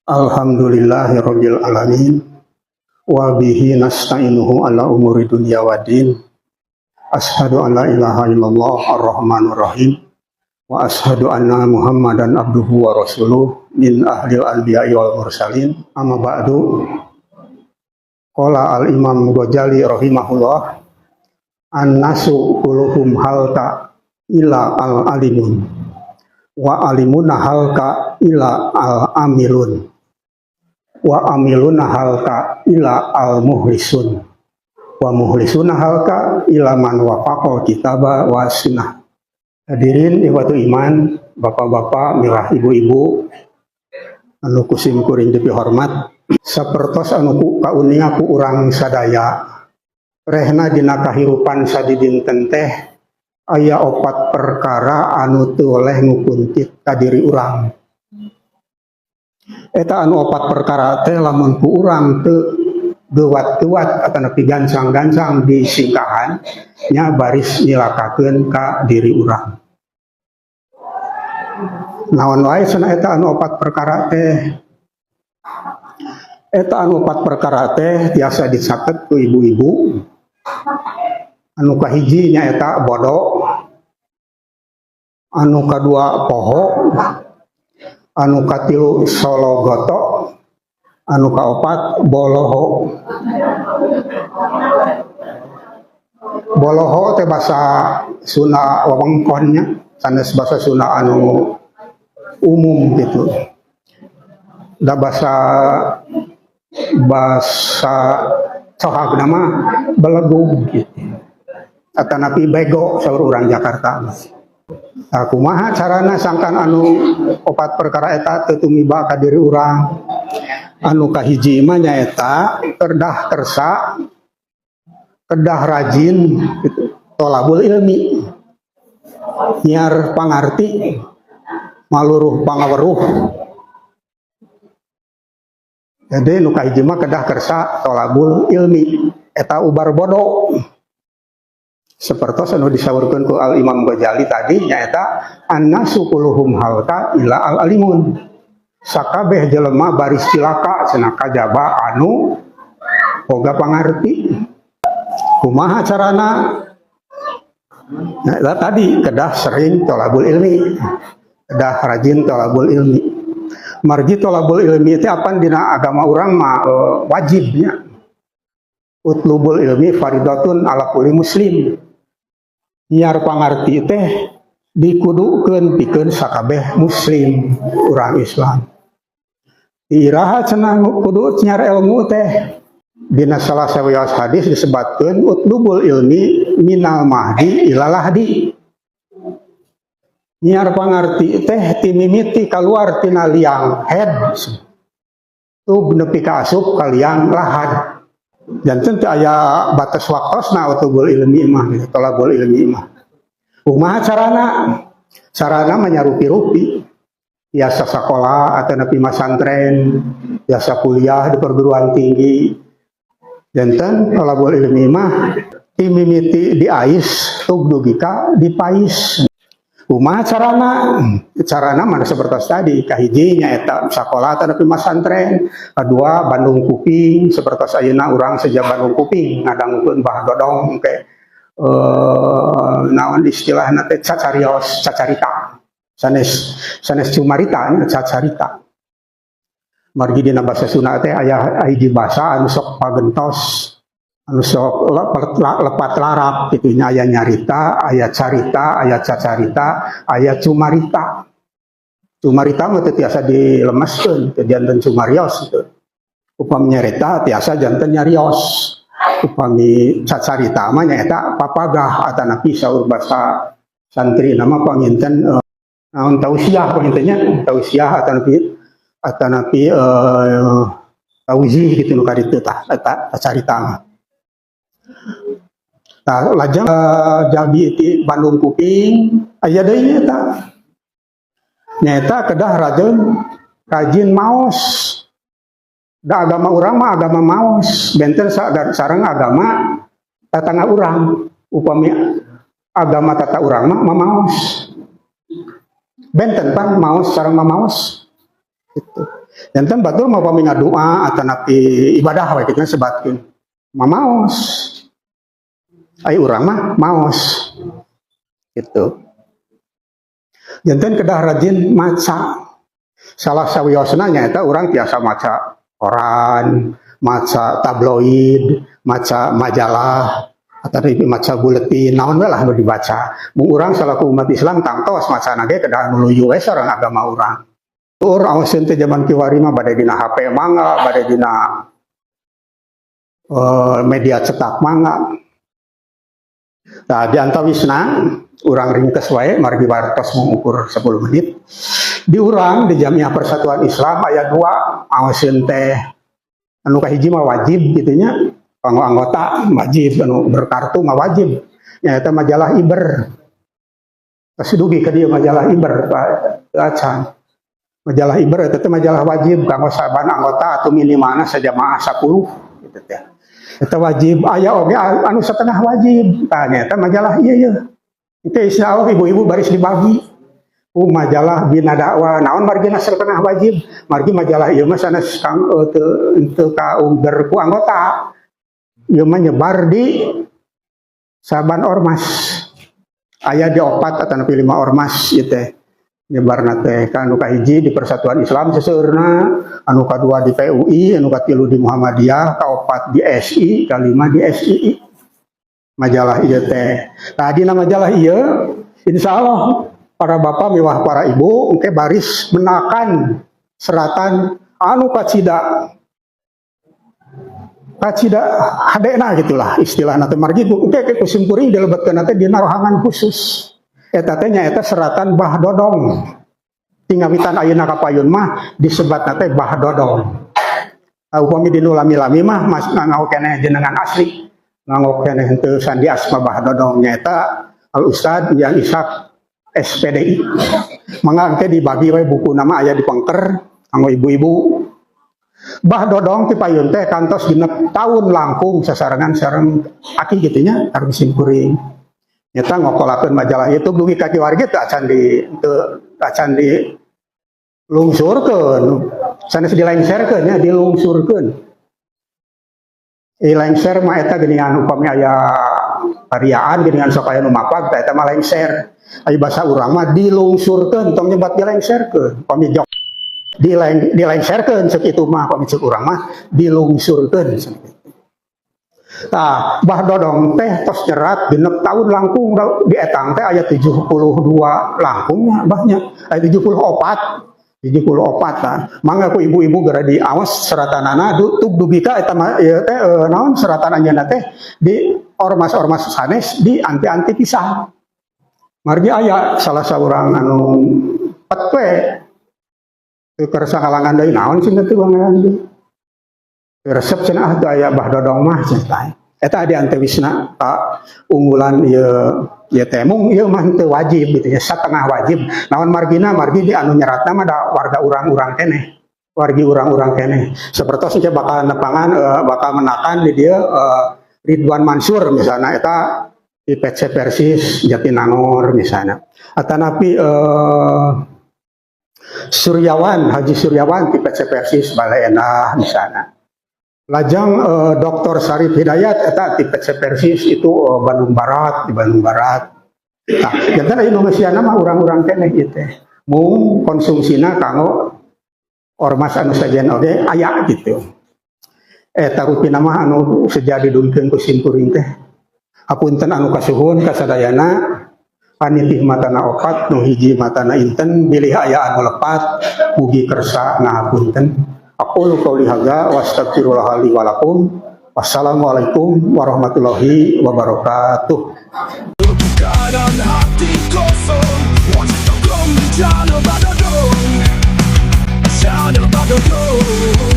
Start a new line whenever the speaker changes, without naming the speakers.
Alhamdulillahirabbil alamin wa bihi nasta'inuhu ala umuri dunya waddin. Asyhadu an la ilaha illallah ar-rahmanur rahim wa asyhadu anna Muhammadan abduhu wa rasuluh min ahlil anbiya'i wal mursalin. Amma ba'du. Qala al-Imam Ghazali rahimahullah, an-nasu kulluhum halka ila al-alimun wa alimuna halka ila al-amilun wa amiluna halka ila al-muhlisun wa muhlisuna halka ila man wafaqa kitaba wa sunnah. Hadirin ikhwatu iman, bapak-bapak, mirah ibu-ibu anu ku sim kuring dipihormat, sapertos anu ku kauninga ku urang sadaya, rehna dina kahirupan sadidinten teh aya opat perkara anu teu oleh ngukuntit ka diri urang. Eta anu opat perkara teh lamun ku urang teu gewat-gewat atanapi gancang-gancang disingkahan nya baris nyilakakeun ka diri urang. Naon wae cenah eta anu opat perkara teh? Eta anu opat perkara teh tiasa dicatet ku ibu-ibu. Anu kahiji nyaeta bodo, anu kadua poho, anu katilu sologoto, anu kaopat boloho. Boloho teh bahasa Sunda wewengkonnya, sanes bahasa Sunda anu umum gitu. Da bahasa bahasa sohag nama belegug gitu. Atanapi bego saur urang Jakarta. Nah, kumaha carana sangkan anu opat perkara eta teu tumiba ka diri urang? Anu kahiji mah nyaeta kedah kersa, kedah rajin gitu, tolabul ilmi, nyiar pangarti, maluruh pangaweruh. Jadi nu kahiji mah kedah kersa tolabul ilmi, eta ubar bodo. Sepertos anu disaurkeun ku Al Imam Ghazali tadi nyaeta annasu kulluhum halka ila al alimun. Sakabeh jelema baris cilaka cenah kajaba anu boga pangarti. Kumaha carana? Nah, eta tadi kedah sering tolabul ilmi, kedah rajin tolabul ilmi. Margi tolabul ilmi itu apa dina agama urang mah wajibnya. Utlubul ilmi faridatun ala kulli muslim. Nyiar pangarti teh dikudukeun pikeun sakabeh muslim urang Islam. Iraha cenah kudu nyiar ilmu teh. Dina salah sawios hadis disebatkeun utlubul ilmi minal mahdi ila lahdi. Nyiar pangarti teh timimiti kaluar tina liang head tub nepi ka asup ka liang lahad. Janten teu aya batas waktosna utlubul ilmi mah gitu, tolabul ilmi mah. Kumaha carana? Carana manyarupi-rupi. Biasa sekolah atau nepi masantren, biasa kuliah di perguruan tinggi. Janten tolabul ilmi mah timimiti diais tug dugi ka dipais. Kumaha carana? Carana mana seperti tadi, kahiji nyaeta sakola atau nepi masantren, kedua Bandung Kuping, seperti ayeuna urang seja Bandung Kuping ngadangukeun Bah Dodong ke naon istilahna teh cacarios, cacarita. Sanes sanes cumarita nya cacarita. Margi dina bahasa Sunda teh aya hiji basa anu sok pagentos, anu sok lepat larap gitu nya, aya nyarita, aya carita, aya cacarita, aya cumarita. Cumarita mah teu tiasa dilemeskeun, teu janten cumarios gitu. Upami nyarita tiasa janten nyarios. Upami cacarita mah nyaeta papagah atanapi saur basa santri nama panginten naon tausiah pangintennya, tausiah atanapi atanapi tauzi gitu nu karitu tah eta cacarita mah. Tah lajeng jalmi ti Bandung Kuping aya deui eta. Nyaeta kedah rajin maos. Da agama urang mah agama maos, benten sareng agama tatangga urang. Upami agama tata urang mah mamaos. Benten pan maos sareng mamaos. Gitu. Janten batur mah pami ngadoa atanapi ibadah we kitu sebatkeun. Mamaos. Ai urang mah maos. Gitu. Janten kedah rajin maca. Salah sawiosna nyaeta urang tiasa maca koran, maca tabloid, maca majalah, atau maca buletin, naon we lah nu dibaca. Mung urang salaku umat Islam tangtos macana ge kedah nuluyu we sareng agama urang. Tur awaseun teh zaman kiwari mah bade dina HP mangga, bade dina media cetak mangga. Nah, di antawisna urang ringkes wae margi wartos mengukur 10 menit. Di urang di Jamiah Persatuan Islam aya dua awaseun teh, anu kahiji mah wajib gitu nya, kanggo anggota wajib, anu berkartu mah wajib, nyaeta majalah Iber. Pasti dugi ka dieu majalah Iber, Pak acan. Majalah Iber eta teh majalah wajib kanggo saban anggota atau minimalna sajamaah 10 gitu teh. Eta wajib, aya oge anu setengah wajib. Tah, nyaeta majalah ieu ye. Itu insya Allah ibu-ibu baris dibagi ku majalah Bina Dakwah. Naon margina setengah wajib? Margi majalah ieu mah sanes kang teu teu kaungger ku anggota. Ieu mah nyebar di saban ormas. Aya di opat atau nepi lima ormas ieu teh. Nyebarna teh ka anu kahiji di Persatuan Islam seseueurna, anu kadua di PUI, anu katilu di Muhammadiyah, kaopat di SI, kalima di SII. Majalah ieu teh. Tah, dina majalah ieu insya Allah para bapak miwah para ibu engke baris menakan seratan anu kacida kacida hadena gitulah istilahna teh, margi engke ku simkuring dilebetkeun teh dina rohangan khusus. Eta teh nyaeta seratan Bah Dodong. Tingawitan ayeuna ka payun mah disebatna teh Bah Dodong. Upami dinu lami-lami mah mas nganggo keneh jenengan asli, nganggo keneh henteu sandi asma. Bah Dodong nyaeta Al Ustad yang Ishak SPDI. Mangga engke dibagi we buku nama, aya di pengker kanggo ibu-ibu. Bah Dodong ti payun teh kantos 6 tahun langkung sasarengan sareng aki gitu nya, sareng simkuring. Nyata ngokolakeun majalah itu dugi ka kiwari teu acan di teu acan di lungsurkeun, sanes dilengserkeun nya, dilungsurkeun. Lengser mah eta geuningan upami aya pariaan geuningan sok aya nu mapag, tah eta mah lengser. Aya basa urang mah dilungsurkeun, tong nyebat dilengserkeun. Upami jok dilengserkeun cek itu mah, upami cek urang mah dilungsurkeun. Tah, Bah Dodong teh tos nyerat 6 tahun langkung di etang teh aya 72 langkungnya bahnya, aya 74 74. Tah, mangga ku ibu-ibu gera diawas seratanana tug dugi ka eta mah ieu teh, naon, seratan anjeunna teh di ormas-ormas sanes di anti-anti pisah. Margi aya salah saurang anu pet we teu kersa halangan deui, naon cenah teu bangeran deui. Resep cenah, ah teu aya Bah Dodong mah cenah. Eta di antawisna ka unggulan ieu ieu teh, mung ieu mah teu wajib gitu ya, setengah wajib. Naon margina? Margi di anu nyeratna mah da warga urang-urang keneh. Wargi urang-urang keneh. Sapertos engke bakal nepangan, bakal menakan di dieu Ridwan Mansur misalnya, eta di PC Persis Jatinangor misalnya. Atanapi Suryawan, Haji Suryawan di PC Persis Baleendah misalnya. Lajang Dr. Sarif Hidayat eta di PC Persis itu Bandung Barat, di Bandung Barat. Nah, janten Indonesia mah urang-urang keneh ieu teh. Mung konsumsina kanggo ormas anu sajen oge aya gitu. Eta rupina mah anu seja didugikeun ku simkuring teh. Hapunten anu kasuhun kasadayana, panitih matana opat nu hiji matana inten, bilih aya anu lepat mugi kersa ngahapunten. Aqulu qauli hadza wa astaghfirullah li wa lakum. Wassalamualaikum warahmatullahi wabarakatuh.
Keadaan hati kosong. Wajah tokong di channel Badodong. Channel Badodong.